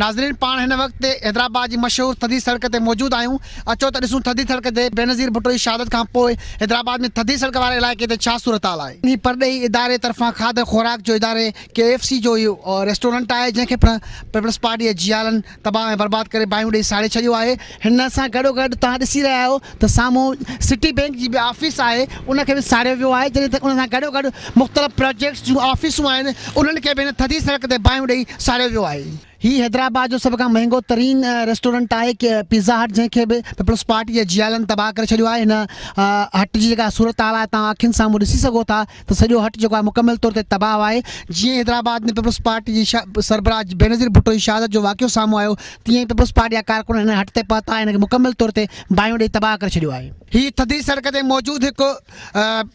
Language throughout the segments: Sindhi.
ناظرين پاڻ هن وقت حيدرآباد جي مشهور ٿڌي سڙڪ تي موجود آهيون اچو ته ڏسون ٿڌي سڙڪ تي بينظير ڀٽو جي شهادت کان پوء حيدرآباد ۾ ٿڌي سڙڪ واري علائقي تي ڇا صورتحال آهي. هي پرڏيهي اداري طرفان کاڌ خوراڪ جو اداري ڪي ايف سي جو اهو ريسٽورنٽ آهي جنهن کي پڻ پيپلز پارٽي جي جيالن تباهه ۽ برباد ڪري باهيون ڏئي ساڙي ڇڏيو آهي هن سان گڏوگڏ توهان ڏسي رهيا آهيو ته سامهون سٽي بينڪ جي به آفيس آهي ان کي به ساڙيو ويو آهي جڏهن ته ان سان گڏوگڏ مختلف پراجيڪٽس جون آفيسون آهن انهن کي به هن ٿڌي سڙڪ تي باهيون ڏئي ساڙيو ويو آهي. هي حيدرآباد جو سڀ کان مهنگو ترين ريسٽورنٽ آهي پيزا هٽ جنهن کي به پيپلز پارٽي جي جيالن تباهه ڪري ڇڏيو آهي هن هٽ جي جيڪا صورتحال آهي توهان اکين سامهون ڏسي سگهو ٿا ته سڄو هٽ جيڪو آهي مڪمل طور تي تباهه آهي جيئن حيدرآباد ۾ پيپلز پارٽي جي سربراهه بينظير ڀٽو جي شهادت جو واقعو سامهون آيو تيئن ئي پيپلز پارٽي جا ڪارڪن هن هٽ تي پهتا ۽ هن کي مڪمل طور تي باهيون ڏئي تباهه ڪري ڇڏيو آهي. هي ٿڌي سڙڪ تي موجود هڪ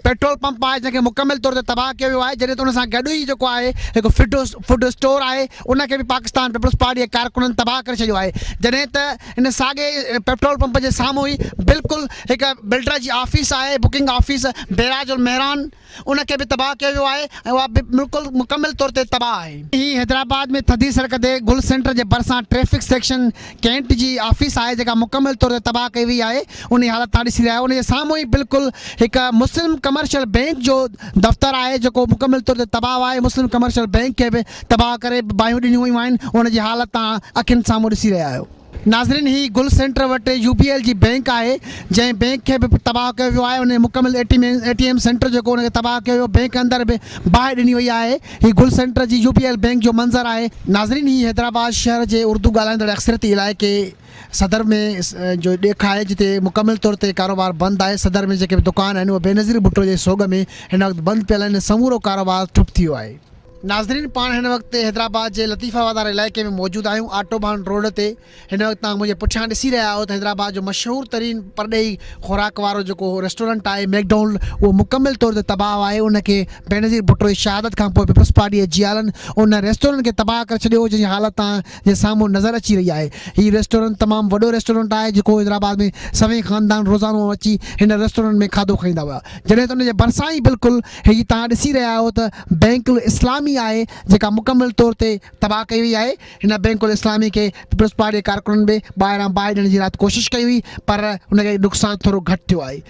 پيٽرول پمپ آهي جنهن کي مڪمل طور تي تباهه ڪيو ويو آهي جڏهن ته ان سان گڏ ئي جيڪو آهي هڪ فڊ فوڊ اسٽور آهي ان کي به پاڪستان پيپلز پارٽي جي ڪارڪنن تباهه ڪري ڇڏيو آهي جڏهن ته ان ساڳئي پيٽرول پمپ جي سامهون ئي بلڪل هڪ بلڊر جي آفيس آهي بڪنگ آفيس بيراج المهران ان کي به تباهه ڪيو ويو آهي ۽ اها به بلڪل مڪمل طور تي تباهه آهي. هي حيدرآباد ۾ ٿڌي سڙڪ تي گل سينٽر جي ڀرسان ٽريفڪ سيڪشن ڪينٽ جي آفيس آهي جيڪا مڪمل طور تي تباهه ڪئي وئي آهي انهي حالت توهان ڏسي رهيا آهيو ان جي سامهون ئي بلڪل هڪ مسلم ڪمرشل بينڪ جو دفتر آهي جيڪو مڪمل طور تي تباهه آهي مسلم ڪمرشل بينڪ کي به تباهه ڪري باهيون ڏنيون ويون آهن ان جي حالت توهان اکين سامهون ڏسي رهيا آهيو. ناظرين هي گل سينٽر وٽ يو بي ايل جي بينڪ آهي جنهن بينڪ کي به تباهه ڪيو ويو آهي ان مڪمل اي ٽي ايم سينٽر جيڪو ان کي تباهه ڪيو ويو بينڪ اندر به باهه ڏني وئي آهي هي گل سينٽر جي يو بي ايل بينڪ جو منظر آهي. ناظرين هي حيدرآباد شهر جي اردو ڳالهائيندڙ اڪثريتي علائقي صدر ۾ جو ڏيک آهي جتي مڪمل طور تي ڪاروبار بند آهي صدر ۾ جيڪي به دڪان آهن اهي بينظير ڀٽو جي سوڳ ۾ هن وقت بند پيل آهن سمورو ڪاروبار ٺپ ٿي ويو آهي. ناظرين پاڻ هن وقت حيدرآباد جي لطيف آباد واري علائقي ۾ موجود آهيون آٽو بان روڊ تي هن وقت توهان منهنجي پٺيان ڏسي رهيا آهيو ته حيدرآباد جو مشهور ترين پرڏيهي خوراڪ وارو جيڪو ريسٽورنٽ آهي ميڪڊونلڊ اهو مڪمل طور تي تباهه آهي ان کي بينظير ڀٽو جي شهادت کان پوء پيپلز پارٽي جي جيالن ان ريسٽورنٽ کي تباهه ڪري ڇڏيو هو جنهن جي حالت توهان جي سامهون نظر اچي رهي آهي هي ريسٽورنٽ تمام وڏو ريسٽورنٽ آهي جيڪو حيدرآباد ۾ سوين خاندان روزانو اچي هن ريسٽورنٽ ۾ کاڌو کائيندا هيا جڏهن ته ان جي ڀرسان ئي بلڪل هي توهان ڏسي رهيا آهيو ته بينڪ الاسلامي آهي جيڪا مڪمل طور تي تباهه ڪئي وئي آهي هن بينڪ الاسلامي کي پيپلز پارٽي جي ڪارڪنن به ٻاهران باهه ڏيڻ جي رات ڪوشش ڪئي هئي پر ان کي نقصان ٿورو گهٽ ٿيو آهي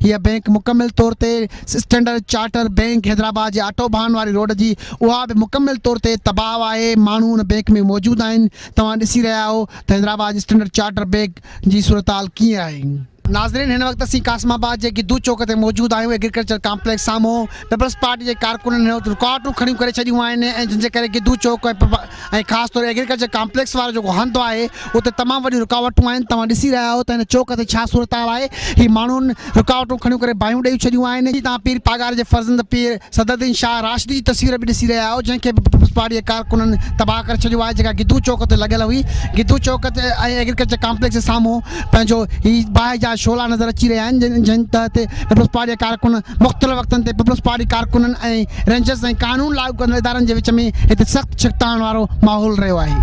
هيء بينڪ مڪمل طور تي اسٽينڊرڊ چارٽر بينڪ حيدرآباد جي آٽو ڀان واري روڊ جي اها به مڪمل طور تي تباهه آهي ماڻهو ان بينڪ ۾ موجود آهن توهان ڏسي رهيا آهيو ته حيدرآباد جي اسٽينڊرڊ چارٽر بينڪ جي صورتحال ڪيئن آهي. ناظرين هن وقت اسين قاسم آباد جي گدو چوڪ تي موجود آهيون ايگريڪلچر ڪامپليڪس سامهون پيپلز پارٽي جي ڪارڪنن هن وقت رڪاوٽون کڙيون ڪري ڇڏيون آهن ۽ جن جي ڪري گدو چوڪ ۽ خاص طور ايگريڪلچر ڪامپليڪس وارو جيڪو هنڌ آهي اتي تمام وڏيون رڪاوٽون آهن توهان ڏسي رهيا آهيو ته هن چوڪ تي ڇا صورتحال آهي هي ماڻهن رڪاوٽون کڙيون ڪري باهيون ڏئي ڇڏيون آهن هي توهان پير پاڳاري جي فرزند پير صدرالدين شاهه راشدي جي تصوير به ڏسي رهيا آهيو جنهن کي به پيپلز پارٽي جي ڪارڪنن تباهه ڪري ڇڏيو آهي جيڪا گدو چوڪ تي لڳل هئي گدو چوڪ تي ۽ ايگريڪلچر ڪامپليڪس جي سامهون پنهنجو هي باهه جا شعلا نظر اچي رهيا آهن جنهن تحت پيپلز پارٽي جا ڪارڪن مختلف وقتن تي پيپلز پارٽي ڪارڪنن ۽ رينجرز ۽ قانون لاڳو ڪندڙ ادارن جي وچ ۾ هتي سخت ڇڪتاڻ وارو ماحول رهيو آهي.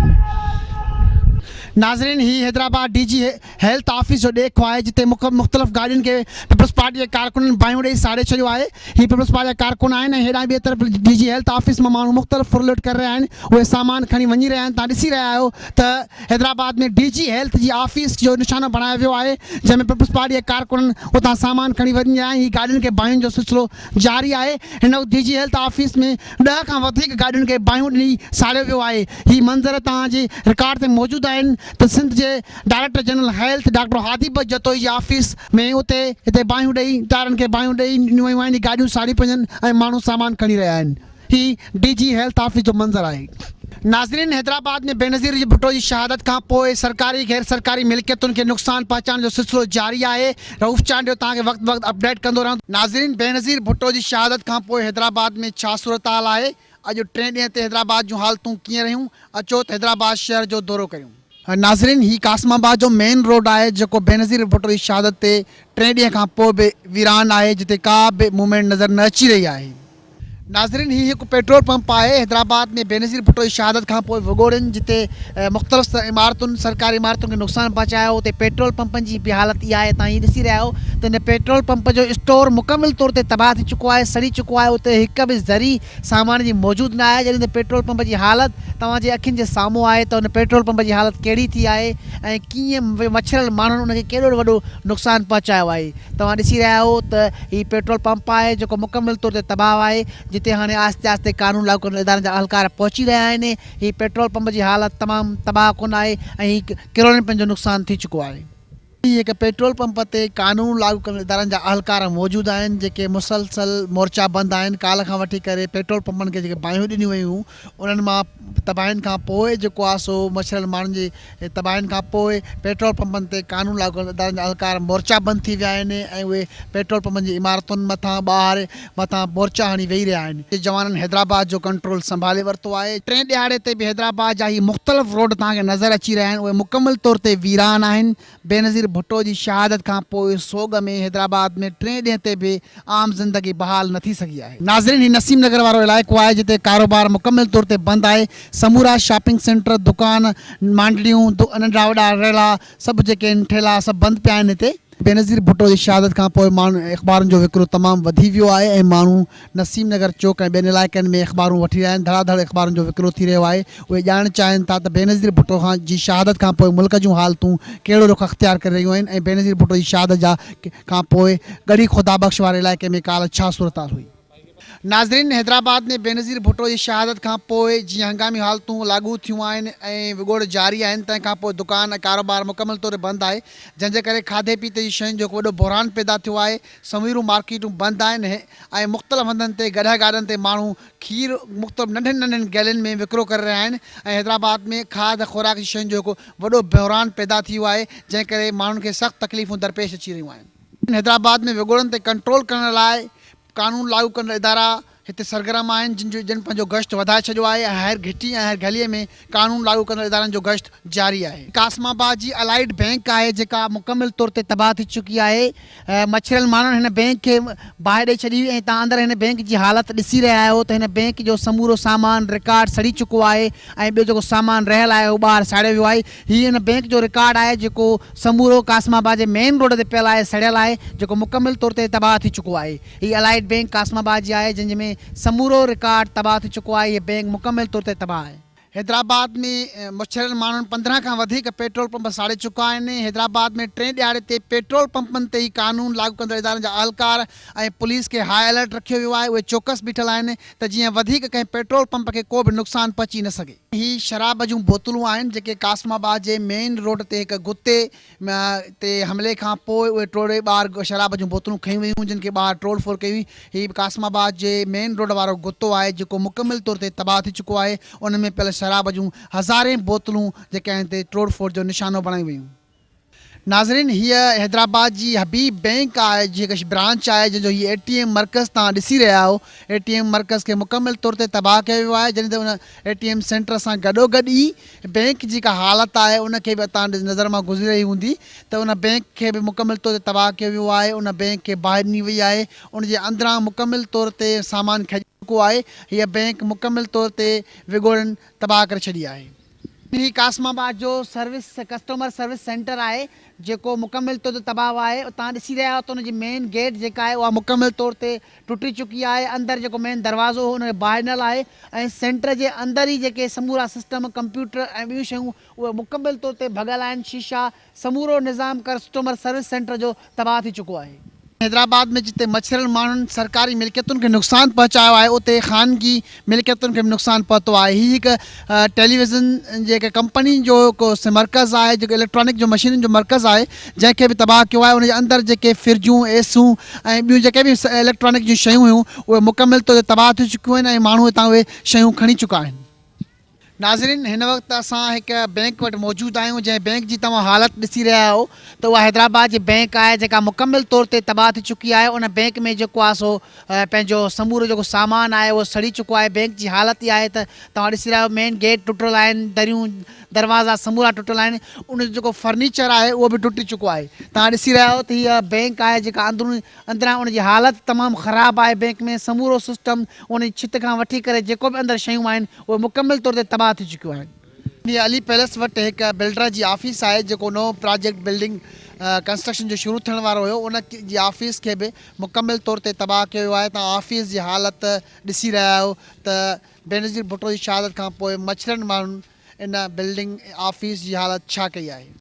ناظرين هي Hyderabad D G health office جو ڏيک آهي جتي مختلف گاڏين کي پيپلز پارٽي جي ڪارڪنن باهيون ڏئي ساڙي ڇڏيو آهي هي پيپلز پارٽي جا ڪارڪن آهن ۽ هيڏانهن ٻئي طرف ڊي جي هيلٿ آفيس مان ماڻهو مختلف ڦرلٽ ڪري رهيا آهن اهي سامان کڻي وڃي رهيا آهن توهان ڏسي رهيا آهيو ته حيدرآباد ۾ ڊي جي هيلٿ جي آفيس جو نشانو بڻايو ويو آهي جنهن ۾ پيپلز پارٽي جي ڪارڪنن اتان سامان کڻي وڃي رهيا آهن هي گاڏين کي باهين جو سلسلو جاري آهي هن وقت ڊي جي هيلٿ آفيس ۾ ڏهه کان وڌيڪ گاڏين کي باهيون ڏئي ساڙيو ويو آهي هي منظر توهان جي رڪارڊ تي موجود آهن ته سنڌ جي director general health doctor Hadi Bakhsh Jatoi جي آفيس ۾ اتي هتي باهيون ڏئي ٽائرن کي باهيون ڏئي ڏنيون ويون آهن هي گاڏيون ساڙي پيون وڃن ۽ ماڻهو سامان کڻي رهيا آهن. هي ڊي جي هيلٿ آفيس جو منظر آهي. ناظرين حيدرآباد ۾ بينظير جي ڀٽو جي شهادت کان پوء سرڪاري غير سرڪاري ملڪيتن کي نقصان پهچائڻ جو سلسلو جاري آهي رئوف چانڊيو توهان کي وقت بوقت اپڊيٽ ڪندو رهندو. ناظرين بينظير ڀٽو جي شهادت کان پوء حيدرآباد ۾ ڇا صورتحال آهي اڄ ٽئين ڏينهن تي حيدرآباد جون حالتون ڪيئن رهيون اچو ته حيدرآباد شهر جو دورو ڪريون. ناظرين هي قاسم آباد جو مين روڊ آهي جيڪو بينظير ڀٽو جي شهادت تي ٽئين ڏينهن کان پوء به ويران آهي جتي ڪا به موومينٽ نظر نه اچي رهي آهي. ناظرين هي هڪ پيٽرول پمپ آهي حيدرآباد ۾ بينظير ڀٽو جي شهادت کان پوء وڳوڙين جتي مختلف عمارتن سرڪاري عمارتن کي نقصان پهچايو اتي پيٽرول پمپن جي به حالت اها آهي توهان هي ڏسي رهيا آهيو ته هن پيٽرول پمپ جو اسٽور مڪمل طور تي تباهه ٿي چڪو آهي سڙي چڪو آهي اتي هڪ به ذري سامان جي موجود نه آهي جڏهن ته پيٽرول پمپ جي حالت توهان جي اکين جي سامهون آهي ته ان پيٽرول پمپ جي حالت ڪهڙي ٿي آهي ۽ ڪيئن مڇريل ماڻهن ان کي ڪيڏو وڏو نقصان پهچايو آهي. توهان ڏسي رهيا آهيو ته هي پيٽرول پمپ آهي جيڪو مڪمل طور تي تباهه آهي جتي هاڻي آهستي آهستي قانون لاڳو ڪندڙ ادارن جا اهلڪار پهچي رهيا آهن هي پيٽرول پمپ جي حالت تمام تباهه ڪن آهي ۽ هي ڪروڙين رپين جو نقصان ٿي چڪو آهي. هي هڪ پيٽرول پمپ تي قانون لاڳو ڪندڙ ادارن جا اهلڪار موجود آهن جيڪي مسلسل مورچا بند آهن ڪالهه کان وٺي ڪري پيٽرول پمپن کي جيڪي باهيون ڏنيون ويون هيون انهن مان تباهين کان پوء جيڪو آهي سو مڇريل ماڻهن جي تباهين کان پوء پيٽرول پمپن تي قانون لاڳو ڪندڙ ادارن جا اهلڪار مورچا بند ٿي ويا آهن ۽ اهي پيٽرول پمپن جي عمارتن مٿان ٻاهر مٿان مورچا هڻي ويهي رهيا آهن. جوانن حيدرآباد جو ڪنٽرول سنڀالي ورتو آهي. ٽئين ڏهاڙي تي به حيدرآباد جا هي مختلف روڊ توهان کي نظر اچي رهيا آهن اهي مڪمل طور تي ويران آهن. بينظير ڀٽو جي شهادت کان پوء سوڳ ۾ حيدرآباد ۾ ٽئين ڏينهن تي به عام زندگي بحال نه ٿي سگهي آهي. ناظرين هي نسيم نگر وارو علائقو آهي جتي ڪاروبار مڪمل طور تي بند آهي سمورا شاپنگ سينٽر، دڪان، مانڊڙيون، ننڍڙا وڏا ريڙها سڀ جيڪي آهن ٺيلا سڀ بند پيا آهن هتي. بينظير ڀٽو جي شهادت کان پوء ماڻهن اخبارن جو وڪرو تمام وڌي ويو آهي ۽ ماڻهو نسيم نگر چوڪ ۽ ٻين علائقن ۾ اخبارون وٺي رهيا آهن ڌڙا ڌڙ اخبارن جو وڪرو ٿي رهيو آهي اهي ڄاڻڻ چاهين ٿا ته بينظير ڀٽو کان جي شهادت کان پوء ملڪ جون حالتون ڪهڙو رخ اختيار ڪري رهيون آهن ۽ بينظير ڀٽو جي شهادت جا کان پوء ڳڙهي خدا بخش واري علائقي ۾ ڪالهه ڇا صورتحال هئي. ناظرين حيدرآباد ۾ بينظير ڀٽو جي شهادت کان پوء جيئن هنگامي حالتون لاڳو ٿيون آهن ۽ وڳوڙ جاري آهن تنهن کان پوء دڪان ۽ ڪاروبار مڪمل طور تي بند آهي جنهن جي ڪري کاڌي پيتي جي شين جو هڪ وڏو بحران پيدا ٿيو آهي سموريون مارڪيٽون بند آهن ۽ مختلف هنڌن تي گڏهه گاڏن تي ماڻهو کير مختلف ننڍين ننڍين گيلين ۾ وڪرو ڪري رهيا آهن ۽ حيدرآباد ۾ کاڌ خوراڪ جي شين جو هڪ وڏو بحران پيدا ٿي ويو آهي جنهن ڪري ماڻهن کي سخت تڪليفون درپيش اچي رهيون آهن. حيدرآباد ۾ وڳوڙن تي ڪنٽرول ڪرڻ لاء قانون لاڳو ڪندڙ ادارا هتي سرگرم آهن جن جو جن پنهنجو گشت وڌائي ڇڏيو آهي ۽ هر گهٽي ۽ هر گهلي ۾ قانون لاڳو ڪندڙ ادارن جو گشت جاري آهي. قاسم آباد جي الائيڊ بئنڪ آهي جيڪا مڪمل طور تي تباهه ٿي چڪي آهي مڇريل ماڻهن هن بئنڪ کي باهه ڏئي ڇڏي هئي ۽ توهان اندر هن بئنڪ جي حالت ڏسي رهيا آهيو ته هن بئنڪ جو سمورو سامان رڪارڊ سڙي چڪو آهي ۽ ٻيو جيڪو سامان رهيل آهي اهو ٻاهر ساڙيو ويو آهي هي ان بئنڪ جو رڪارڊ آهي جيڪو سمورو قاسم آباد جي مين روڊ تي پيل آهي سڙيل آهي جيڪو مڪمل طور تي تباهه ٿي چڪو آهي هي الائيڊ بئنڪ قاسم آباد جي آهي جنهن ۾ سمورو رڪارڊ تباهه ٿي چڪو آهي هي بئنڪ مڪمل طور تي تباهه آهي. حيدرآباد ۾ مڇريل ماڻهن 15 کان وڌيڪ پيٽرول پمپ ساڙي چڪا آهن حيدرآباد ۾ ٽئين ڏهاڙي تي پيٽرول پمپن تي ئي قانون لاڳو ڪندڙ ادارن جا اهلڪار ۽ پوليس کي هاء الرٽ رکيو ويو آهي اهي چوڪس بيٺل آهن ته جيئن وڌيڪ ڪنهن پيٽرول پمپ کي ڪو به نقصان پهچي نه سگهي. هي شراب جون بوتلون آهن جيڪي قاسم آباد جي مين روڊ تي هڪ گتي تي حملي کان پوء اهي ٽوڙي ٻاهر شراب جون بوتلون کنيون ويون جن کي ٻاهر ٽوڙ ڦوڙ ڪئي وئي. هي قاسم آباد جي مين روڊ وارو گتو آهي جيڪو مڪمل طور تي تباهه ٿي چڪو آهي ان ۾ پيل شراب جون هزارين بوتلون جيڪي آهن تي ٽوڙ ڦوڙ جو نشانو بڻايون ويون. ناظرين هيء حيدرآباد جي حبيب بئنڪ آهي جي هڪ برانچ آهي جنهن جو هي اي ٽي ايم مرڪز توهان ڏسي رهيا آهيو اي ٽي ايم مرڪز کي مڪمل طور تي تباهه ڪيو ويو آهي جڏهن ته ان اي ٽي ايم سينٽر سان گڏوگڏ ئي بئنڪ جي جيڪا حالت آهي ان کي به توهان نظر مان گذري رهي هوندي ته ان بئنڪ کي به مڪمل طور تي تباهه ڪيو ويو آهي ان بئنڪ کي باهه ڏني وئي آهي ان جي اندران مڪمل طور تي سامان کڄي چڪو آهي هيء بئنڪ مڪمل طور تي وڳوڙين تباهه ڪري ڇڏي آهي. هي قاسم آباد جو سروس ڪسٽمر سروس سينٽر آهي جيڪو مڪمل طور تي تباهه آهي توهان ڏسي رهيا آهيو ته ان جي مين گيٽ جيڪا آهي اها مڪمل طور تي ٽٽي چڪي آهي اندر جيڪو مين دروازو هو ان کي باهه ڏنل آهي ۽ سينٽر جي اندر ئي جيڪي سمورا سسٽم ڪمپيوٽر ۽ ٻيون شيون اهي مڪمل طور تي ڀڳل آهن شيشا سمورو نظام ڪسٽمر سروس سينٽر جو تباهه ٿي چڪو آهي. حيدرآباد ۾ جتي مڇريل ماڻهن سرڪاري ملڪيتن کي نقصان پهچايو آهي اتي خانگي ملڪيتن کي به نقصان پهتو آهي. هي هڪ ٽيليويزن جي هڪ ڪمپني جو هڪ مرڪز آهي جيڪو اليڪٽرانڪ جو مشينن جو مرڪز آهي جنهن کي به تباهه ڪيو آهي ان جي اندر جيڪي فرجون ايسون ۽ ٻيون جيڪي به اليڪٽرانڪ جون شيون هيون اهي مڪمل طور تي تباهه ٿي چڪيون آهن ۽ ماڻهو هتان اهي شيون کڻي چڪا آهن. ناظرين هن وقت اسان هڪ بينڪ وٽ موجود آهيون جنهن بينڪ جي توهان حالت ڏسي رهيا آهيو ته اها حيدرآباد جي بينڪ آهي جيڪا مڪمل طور تي تباهه ٿي چڪي آهي ان بينڪ ۾ جيڪو آهي سو پنهنجو سمورو جيڪو سامان آهي اهو سڙي چڪو آهي بينڪ جي حالت اها آهي ته توهان ڏسي رهيا آهيو مين گيٽ ٽٽل آهن دريون دروازا سمورا ٽٽل آهن ان جو جيڪو فرنيچر آهي اهو به ٽٽي چڪو آهي توهان ڏسي رهيا آهيو ته هيء بينڪ آهي جيڪا اندرون اندران ان جي حالت تمام خراب آهي بينڪ ۾ سمورو سسٽم ان جي ڇت کان وٺي ڪري جيڪو به اندر شيون آهن اهي مڪمل طور تي تباهه ٿي چڪيون آهن. هي علي پيلس وٽ هڪ بلڊر جي آفيس آهي جيڪو نئون پراجيڪٽ بلڊنگ ڪنسٽرڪشن جو شروع ٿيڻ وارو هيو ان جي آفيس کي به مڪمل طور تي تباهه ڪيو ويو آهي توهان آفيس جي حالت ڏسي رهيا آهيو ته بينظير ڀٽو جي شهادت کان پوء مڇرن ماڻهن ان بلڊنگ آفيس جي حالت ڇا ڪئي آهي.